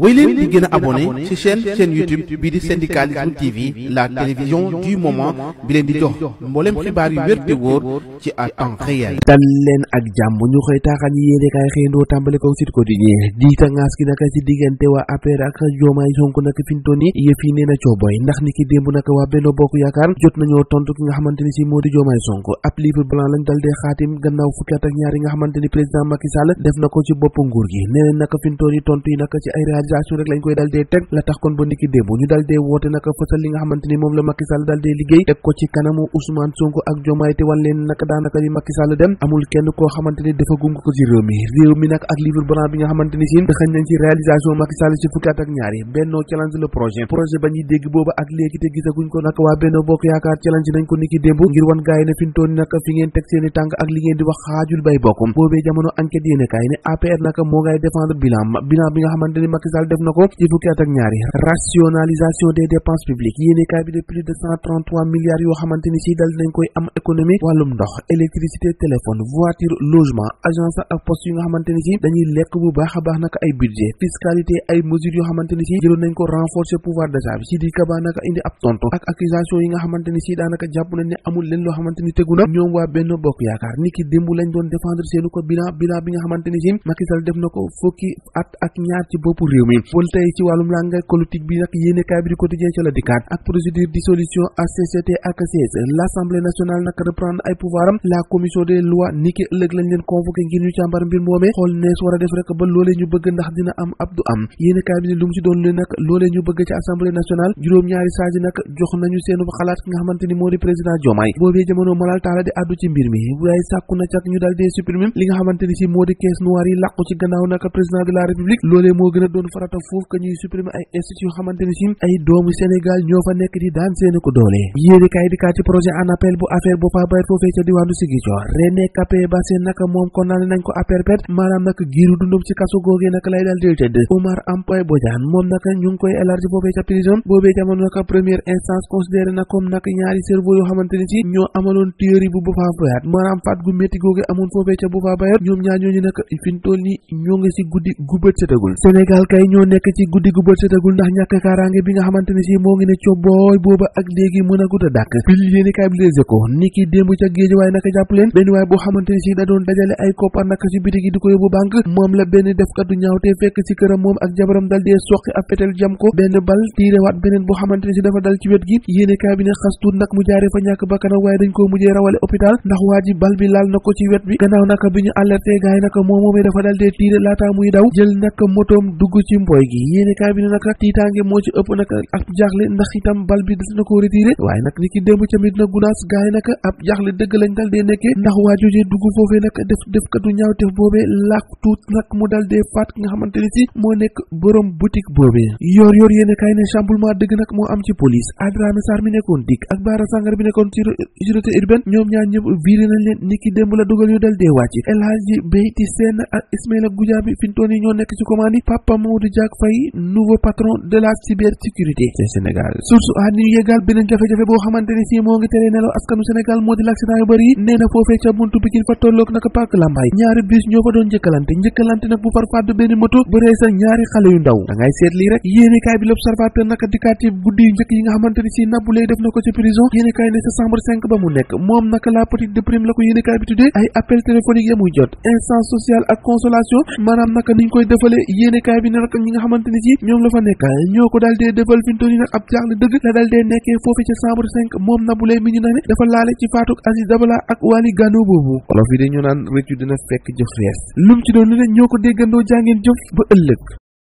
wéy leen di gën a abonné ci chaîne YouTube bii di Syndicalisme TV, la télévision du moment bi leen di jox mboolem xibaar yu wér te wóor ci à temps réel. dal leen ak jàmm ñu koy taaxal ñi yéene kaay xëyandoo tàmbale ko Sud Quotidien diita ngaas gi naka ci diggante waa APR ak Diomaye Sonko naka fintoon yi yëf yi nee na cooboy ndax ni ki démb naka waa Benno Bokk Yaakaar jot nañoo tontu ki nga xamante ni si moo di Diomaye Sonko ab livre blanc lañ dal dee xaatim gannaaw fukki at ak ñaar yi nga xamante ni président Macky Sall def na ko ci bopp nguur gi nee na naka fintoon yi tontu yi naka ci ay réalisation rek lañ koy dal dee teg la tax kon ba niki démb ñu dal dee woote naka fësal li nga xamante ni moom la Macky Sall dal dee liggéey teg ko ci kanamu Ousmane Sonko ak Diomaye te wan leen naka daanaka li Macky Sall dem amul kenn koo xamante ni dafa gunge ko ci réew mi nag ak livre blanc bi nga xamante ni si dëxañ nañ ci réalisation Macky Sall ci fukki at ak ñaar yi Benno challenge le projet ba ñuy dégg booba ak léegi te gisaguñ ko nag waa Benno Bokk Yaakaar challenge nañ ko niki démb ngir wan gaay ne fintoon nag fi ngeen teg seeni tànk ak li ngeen di wax xaajul bay bokkum boobee jamono enquête yéene kaay ne APR naka moo ngay défendre bilan bi nga xamante ni Macky Sall def na ko ci fukki at ak ñaar yi rationalisation des dépenses publiques yéene kaay bi de plus de 133 milliards yoo xamante ni si dal nañ koy am économie wàllum ndox électricité téléphone voiture logement agence ak poste yu nga xamante ni si dañuy lekk bu baax a baax naka ay budget fiscalité ay mesures yoo xamante ni si jëloon nañ ko renforcer pouvoir d'achat bi si di kaba naka indi ab tontu ak accusation yi nga xamante ni si daanaka jàpp nañ ne amul leen loo xamante ni tegu na ñoom waa Benno Bokk Yaakaar ni ki démb lañ doon défendre seenu ko bilan bi nga xamante ni si Macky Sall def na ko fukki at ak ñaar ci boppu réew mi wala tey ci wàllum langay politique bi nag yéene kaay bi di quotidien ci la dikkaat ak procédure dissolution HCCT ak CS l'Assemblée nationale nag reprendre ay pouvoiram la commission des lois ni ki ëllëg lañ leen convoqué ngir ñu càmbar mbir moomee xool nees war a def rek ba loolee ñu bëgg ndax dina am ab du am yéene kaay bi ne lu mu ci doon lu nag loolee ñu bëgg ci Assemblée nationale juróom-ñaari saaji nag jox nañu seenu xalaat ki nga xamante ni moo di président Diomaye boobee jamono malal taala di àddu ci mbir mi waaye sàkku na cak ñu dal dee supprimer li nga xamante ni si moo di caisse noire yi làqu ci gannaaw nag président de la république loolee moo gën a doon farata foofu que ñuy supprimer ay institution xamante ni si ay doomu Sénégal ñoo fa nekk di daan seeni ko doole yéene kaay di kaa ci projet en appel bu affaire bu fa bayet foofee ca diwaanu Ziguinchor René Capain Bassène nag moom condamné nañ ko à perpète maanaam nag giiru dundum ci kaso googee nag lay dal dee tëdd Omar Ampoy Bodian moom nag ñu ngi koy élargi foofee ca prison boobee jamono nag première instance considéré na comme nag ñaari cerveau yoo xamante ni si ñoo amaloon théorie bu Boffa Bayotte maanaam faat gu métti googee amoon foofee ca Boffa Bayotte ñoom ñaar ñooñu nag fi ñu toll ni ñoo ngi si guddi gu bët setagul Sénégal kay ñoo nekk ci guddi gu bët setagul ndax ñàkk kaaraange bi nga xamante ni si moo ngi ne cobooy booba ak léegi mën a gut a dàkk pil yéeni kaay bi Les Échos ni ki démb ca géej waaye naka jàpp leen benn waaye boo xamante ni si da doon dajale ay koppar naka si biti gi di ko yóbbu banque moom la benn defkatu ñaawte fekk si këram moom ak jabaram dal dee soqi ab fetel jam ko benn bal tiirewaat beneen boo xamante ni si dafa dal ci wet gi yéeni kaay bi ne xas tuut nag mu jaare fa ñàkk bakkanam waaye dañ koo mujjee rawale hôpital ndax waa ji bal bi laal na ko ci wet bi gannaaw naka bi ñu alerté gaay naka moom moomee dafa dal dee tiire laataa muy daw jël naka motoom dugg ci mboy gi yéeni kaay bi ne naka tiitaange moo ci ëpp naka ak jaaxle ndax itam bal bi des na ko retiré waaye nag ni ki démb tamit na gunaas gaay naka ab jaaxle dëgg lañ dal dee nekkee ndax waa joojee dugg foofee nag def katu ñaaw tef boobee laak tuut nag mu dal dee faat ki nga xamante ni si moo nekk borom boutique boobee yor yéeni kaay ne chamboulement dëgg nag moo am ci police Adrame Sarr mi nekkoon dik ak Bara Sangar bi nekkoon ci sûreté urbaine ñoom ñaar ñëpp viré nañ leen ni ki démb la dogal yu dal dee wàcc El Hadji Beyti Sène ak Ismaïla Goudiaby fintoon yi ñoo nekk ci commande yi Papa Mamadou Diack Faye nouveau patron de la cybersécurité ci Sénégal source a ñu yeggal beneen jafe-jafe boo xamante ni si moo ngi tere nelaw askanu Sénégal moo di l'accident yu bëri yi nee na foofee ca buntu Pikine fa tolloog naka parc Lambaye ñaari bus ñoo fa doon njëkkalante nag bu far fàddu benn moto bëree sa ñaari xale yu ndaw da ngay seet lii rek yéeni kaay bi l'Observateur naka dikkaat ci guddi yu njëkk yi nga xamante ni si Nabou Leye def na ko ci prison yéeni kaay ne sa chambre 5 ba mu nekk moom naka la petite de prime la ko yéeni kaay bi tuddee ay appel téléphonique ya muy jot instance sociale ak consolation maanaam naka niñ koy defale yéeni kaay bi ne nag ñi nga xamante ni si ñoom la fa nekkal ñoo ko daal dee defal fintoon yi nag ab jaaxle dëgg la daal dee nekkee foofu ca chambre 5 moom Nabou Leye mi ñu ne dafa laale ci faatuk Aziz Dabala ak Wali Gano boobu wolof yi dañu naan rëccu dina fekk jëf rees lum ci doon lu ne ñoo ko déggandoo jàngeen jëf ba ëllëg